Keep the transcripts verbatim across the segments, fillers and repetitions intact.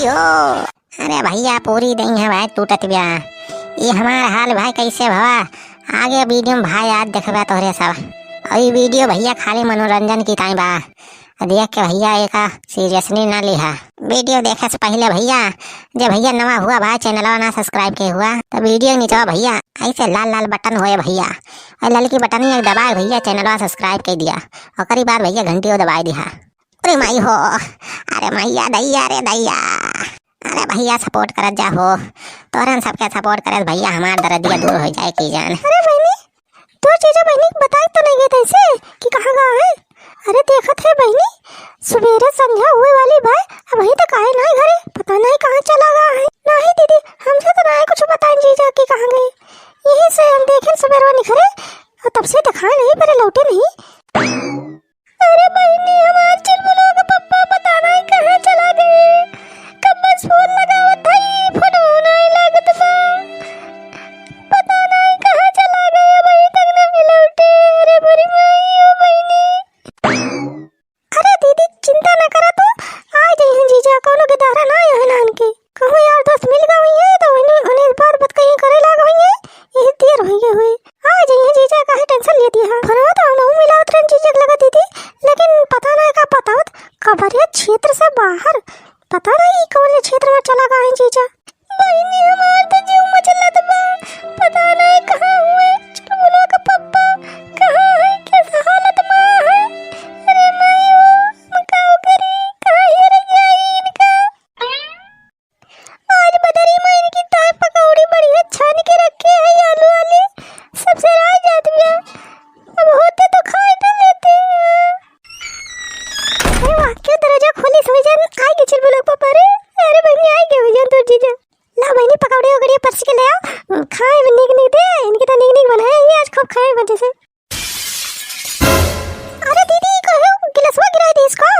तो अरे भइया, पूरी दई है भाई टूटत ब्या। ई हमार हाल भाई कैसे भवा? आगे video में भाई आज देखबा तोहरे सब। और ई video भइया खाली मनोरंजन की ताई बा। आ देख के भइया एका seriously ना लिहा। Video देखे से पहिले भइया, जे भइया नवा हुआ भाई, channelवा ना subscribe के हुआ, तो video के नीचवा भइया ऐसे लाल लाल button होए भइया, और ललकी बटनिया दबाए भइया, channelवा subscribe के दिया। ओकरी बाद भइया घंटियो दबाए दिहा। अरे माई हो, अरे मैया दैया रे दैया, अरे भइया support करत जा हो, तोरन सबके support करत भइया हमार दरदिया दूर हो जाए की जान। अरे बहिनी, तोर जीजा बहिनी के बताए तो नहीं गए तैसे कि कहाँ गा है? अरे देखत है बहिनी, सुबेरे संझा हुए वाली बा, अबहीं तक आए नहीं घरे, पता नहीं कहाँ चला गा है। नहीं दीदी, हमसे तो नहीं कुछ बताए जीजा कि कहाँ गए, यही से हम देखे सुबेरवा निकरे और तब से दिखाए नहीं, पर लौटे नहीं। अरे बहिनी, हमार चुलबुलवा के पप्पा पता नहीं कहाँ चला गए। कब से फोन लगावत हई, फोनवो नहीं लागत बा। पता नहीं कहाँ चला गए, अबहीं तक नहीं लौटे। अरे बड़ी माई, ओ बहिनी। अरे दीदी, चिंता ना करा तू, आ जइहैं जीजा, कौनो के दहरा ना आए हैं नान के। कहूँ यार दोस्त मिल गए हुई है, तो उन्हें, उन्हें बात बात कहीं करे लाग हुई है, यही देर हुई है हुई। आ जइहैं जीजा, काहे tension लेती है? फोनवा तो हम मिलावत रहन जीजा के लगा दीदी, लेकिन पता ना का बतावत, कबरिया क्षेत्र से बाहर, पता नहीं कौन से क्षेत्र में चला गए हैं जीजा। बहिनी, हमार तो जीव मचलत बा, पता नहीं कहाँ हुए, चुलबुलवा का पप्पा कहाँ है, किस हालत में है। अरे माई हो, हम का करी, कहाँ हेर जाई इनका। आज बदरी माई इनकी ताई पकौड़ी बढ़िया छान के रखे है आलू वाली, सबसे राय जात बिया। अब होते तो खाए ना लेते। अरे वाह, क्यों दरवाजा खोली, सोई जान, आए के चुलबुलवा के पप्पा रे। अरे बहिनी, आए के भैया तोर जीजा। ला बहिनी, पकौड़ी वकौड़ी परस के ले आओ, खाए में नीक नीक दे, इनकी तो नीक नीक बनाए, ये आज खूब खाए मजे से। अरे दीदी, कहो गिलासवा गिराए दे इसको,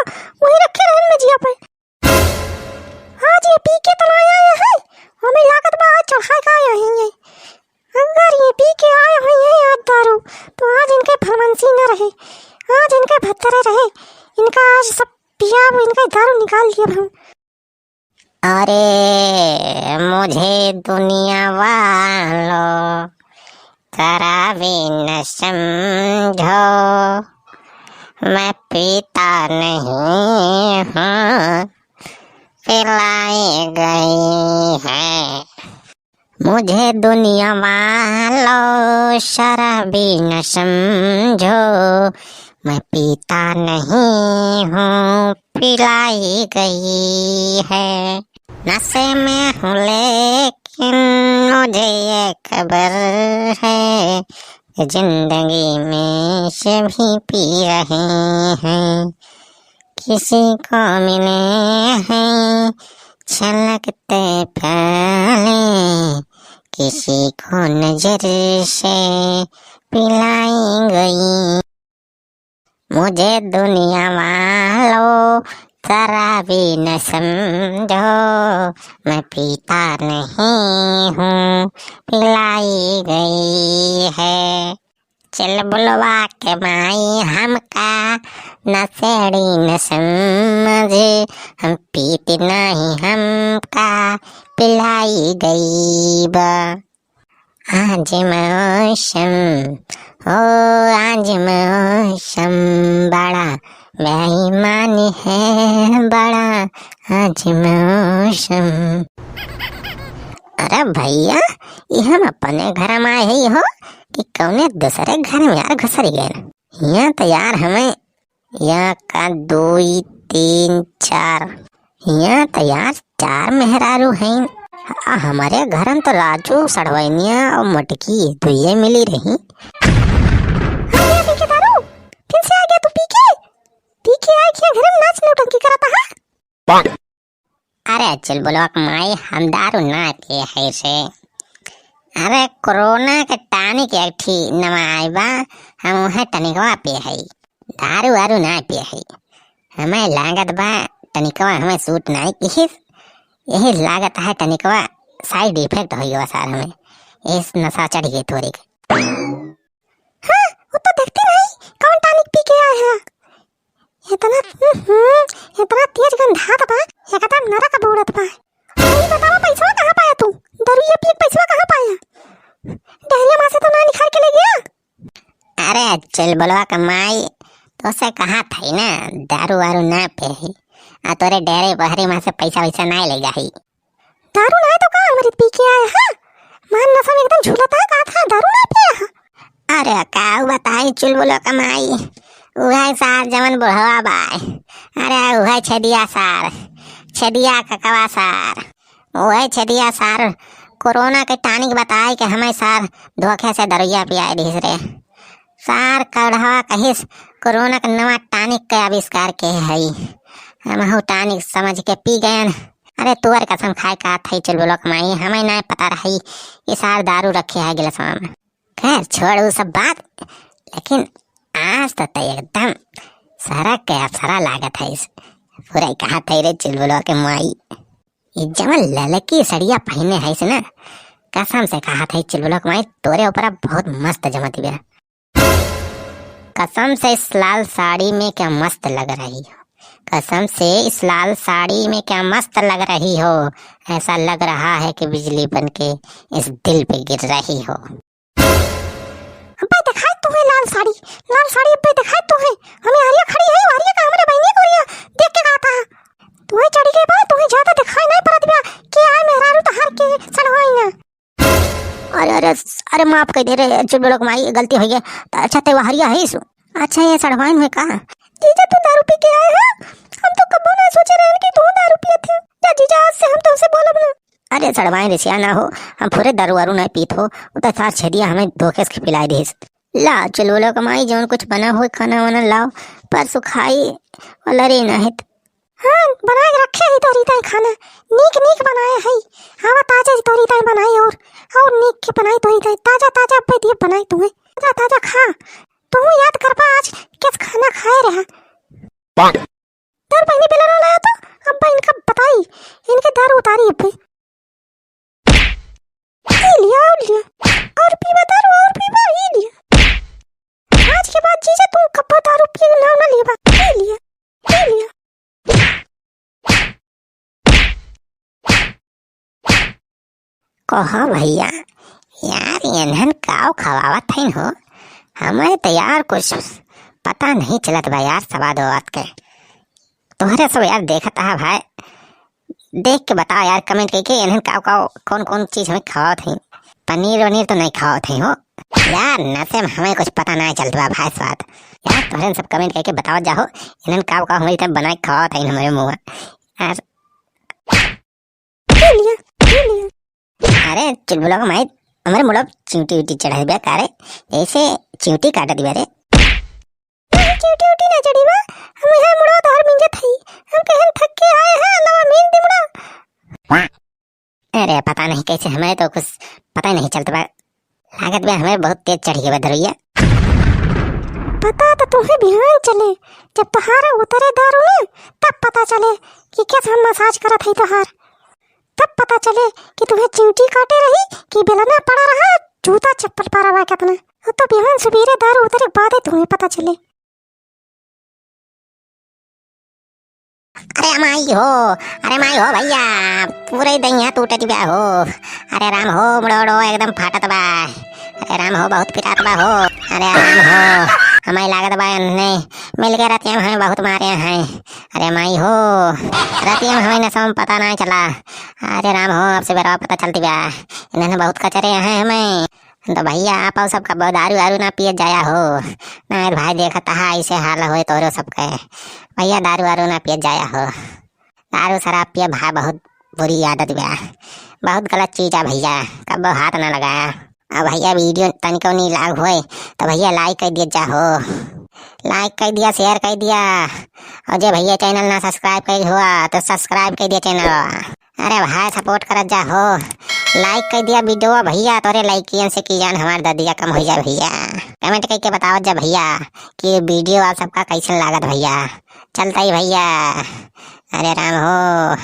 वही रखे रहन में जिया पे। आज ये पी के तो ना आया है, हमें लागत बा आज चढ़ाए का आया है ये। अगर ये पी के आए हुए हैं आज दारू, तो आज इनके फरमाइशी न रहे, आज इनके भत्तरे रहे, इनका आज सब पियाब, इनका दारू निकाल दिया हम। अरे मुझे दुनिया वालों, शराबी न समझो, मैं पीता नहीं हूँ, पिलाई गई है। मुझे दुनिया वालों शराबी न समझो, मैं पीता नहीं हूँ, पिलाई गई है। नशे में हूँ लेकिन मुझे ये खबर है, जिंदगी में सभी पी रहे हैं। किसी को मिले हैं छलकते प्याले, किसी को नजर से पिलाई गई। मुझे दुनिया वालों शराबी न समझो, मैं पीता नहीं हूँ, पिलाई गई है। चुलबुलवा के माई हमका नशेड़ी न समझे, हम पीत नहीं हमका पिलाई गई बा। आज मौसम, ओ आज मौसम बड़ा बेईमान है, बड़ा आज मौसम। अरे भैया, ये हम अपने घर में आए ही हो कि कौने दूसरे घर में यार घुसर गए? यहाँ तो यार हमें, यहाँ का दुई, तीन, चार, यहाँ तो यार चार मेहरारू हैं। आ, हमारे घर में तो राजू, सड़वैनिया और मटकी दुइये मिली रही। आ गया पी के दारू, फिर से आ गया तू पी के, पी के आए क्या घर में नाच नौटंकी करता है? अरे चुलबुलवा के माई, हम दारू ना पिए है से। अरे कोरोना के टॉनिक एक ठी नवा आई बा, हम उहे टनिकवा पिए है, दारू वारू ना पिए है। हमें लागत बा टनिकवा हमें सूट ना किहिस, यही लागत है टनिकवा side effect हो गया सार हमें, इस नशा चढ़ गई थोड़ी। हाँ, वो तो देखते नहीं कौन टॉनिक पी के आए हैं। इतना, हम्म, इतना तेज गंधात बा, एकदम नरक बूड़त पाए। अरे बतावा, पैसवा कहाँ पाया तू? दरुइया पिए के पैसवा कहाँ पाया? डहरिया माँ से तो ना निकाल के ले गया? अरे चुलबुलवा के माई, तोसे कहा थई ना, दारू वारू ना पियही, आ तोरे डेरे बहरी माँ से पैसा वैसा ना ले जाही। दारू ना है तो का, अमृत पी के आए, हाँ? मान नशा में एकदम झूलता है, कहा था दारू ना पिया है। अरे का बताई चुलबुलवा के माई, उहे सार जवन बुढ़वा बाय, अरे उहे छेदिया सार, छेदिया ककवा सार, उहे छेदिया सार कोरोना के टॉनिक बताए के हमें सार धोखे से दरुइया पियाए दिस रे। सार कढ़वा कहिस कोरोना के नवा टॉनिक के आविष्कार के हई। हमहू टॉनिक समझ के पी गयन। अरे तोर कसम खाए का थई चुलबुलवा के माई, हमें ना पता रही ये सार दारू रखे है गिलसवा में। खैर छोड़ उ सब बात, लेकिन आज तो तै एकदम सरग के अप्सरा लागत है। पूरा ही कहा थई रे चुलबुलवा के माई। ये जवन ललकी सड़िया पहिने है से ना, कसम से कहा थई चुलबुलवा के माई, तोरे ऊपर बहुत मस्त जमत बा। कसम से इस लाल साड़ी में क्या मस्त लग रही हो, कसम से इस लाल साड़ी में क्या मस्त लग रही हो, ऐसा लग रहा है कि बिजली बन के इस दिल पे गिर रही हो। अब्बे दिखाई तू है लाल साड़ी, लाल साड़ी अब्बे दिखाई तू है। हमें हरिया खड़ी है, हरिया का हमरे बहिनी को हरिया देख के कहा था। तू है चढ़ी के बाद, तू है ज्यादा दिखाई नहीं पड़त बा कि आए मेहरारू तो हार के सड़वाई ना। अरे, अरे, अरे, माफ कर दे रे, चुलबुलवा के माई, गलती हो गई। त अच्छा, ते वहरिया है इसु? अच्छा, ये सड़वाइन है का? जीजा, तू दारू पी के आए है? हम तो कबो ना सोचे रहे कि तू दारू पिए थे। जा जीजा, आज से हम तुमसे बोलब ना। अरे सड़वाइन रिसिया ना हो, हम पूरे दारू वारू नहीं पीत हो, उ तो सार छेदिया हमें धोखे से पिलाए दिस। ला, चुलबुलवा के माई, जौन कुछ बना हो खाना वाना लाओ, परसों खाई वाला रे ना है। हाँ, बना के रखे ही तोरी ताई खाना, नीक नीक बनाए है। हाँ, ताजा ही तोरी ताई बनाई और, और नीक के बनाई तोरी ताई, ताजा ताजा अब्बे दिए बनाई तुम्हें, ताजा ताजा खा। तू याद कर पा आज किस खाना खाए रहा। दारू पानी पिला रहा तो अब्बा इनका बताई, इनके दारू उतारी अब्बे। ई लिया, और लिया, और पीबा दारू, और पीबा, ई लिया। आज के बाद जीजा तू कब्बो दारू पिए नाम ना लेबा। ई लिया, ई लिया। कहो भैया, यार एन्हन काव खवावत हइन हो, हमें तो यार कुछ पता नहीं चलत बा यार सवाद ववाद के। तोहरे सब यार देखत हा भाई, देख के बताओ यार, comment करके इन्हन का, का, कौन, कौन चीज हमें खवावत है। पनीर वनीर तो नहीं खवावत है हो यार, नशे में हमें कुछ पता नहीं चलत बा भाई स्वाद। यार तोहरे सब comment करके बताओ जाहो, इन्हन का, का हमारी तरफ बना के खवावत है हमारे मुँह यार। पी लिया, पी लिया। अरे चुलबुलवा के माई, हमारे मुड़वा चिंटी उटी चढ़ा दिया का रे, जैसे चिंटी काट दिया रे। नहीं, चिंटी उटी ना चढ़ी बा, हम यहाँ मुड़वा तोहर मिंजत हई, हम कहन थक के आए हैं, लवा मिंज दे मुड़वा। अरे पता नहीं कैसे, हमें तो कुछ पता ही नहीं चलत बा, लागत बा हमें बहुत तेज चढ़ गया दरुइया। पता तो तुम्हें बिहान चले, जब तोहार उतरे दारू ना, तब पता चले कि कैसे हम massage करत हई तोहार। तब पता चले कि तुम्हें चिंटी काटे रही कि बेलना पड़ा रहा, जूता चप्पल पड़ा रहा कितना। वो तो बिहान सुबेरे दारू उतरे के बादे तुम्हें पता चले। अरे माई हो, अरे माई हो भैया, पूरे दहिया टूटत बा हो। अरे राम हो, मुड़ो, मुड़ो एकदम फाटत बा। अरे राम हो, बहुत पिरात बा हो। अरे राम हो, हमें लागत बा इन्हें मिल के रतिया में हमें बहुत मारे हैं। अरे माई हो, रतिया में हमें नशा में पता नहीं चला। अरे राम हो, अब सबेरवा पता चलत बा। इन्हें बहुत कचरे हैं हमें। तो भैया आप सबका दारू वारू ना पिए जाया हो। ना भाई देखत हा ऐसे हाल होए तोरो सबके। भैया दारू वारू ना पिए जाया हो। दारू शराब पिए भाई बहुत बुरी आदत बा। बहुत गलत चीज है भैया, कबो हाथ ना लगाया। अब भैया video तनिको नी लाग होए तो भैया like कर दिया जा हो। Like कर दिया, share कर दिया। और जे भैया channel ना subscribe कर हुआ तो subscribe कर दिया channel। अरे भाई support करत जा हो। Like कर दिया video भैया, तोरे लाइकियन से की जान हमार दर्दिया कम हो जाए भैया। Comment करके बताओ जा भैया कि video आप सबका कैसन लागत भैया। चलता ही भैया। अरे राम हो।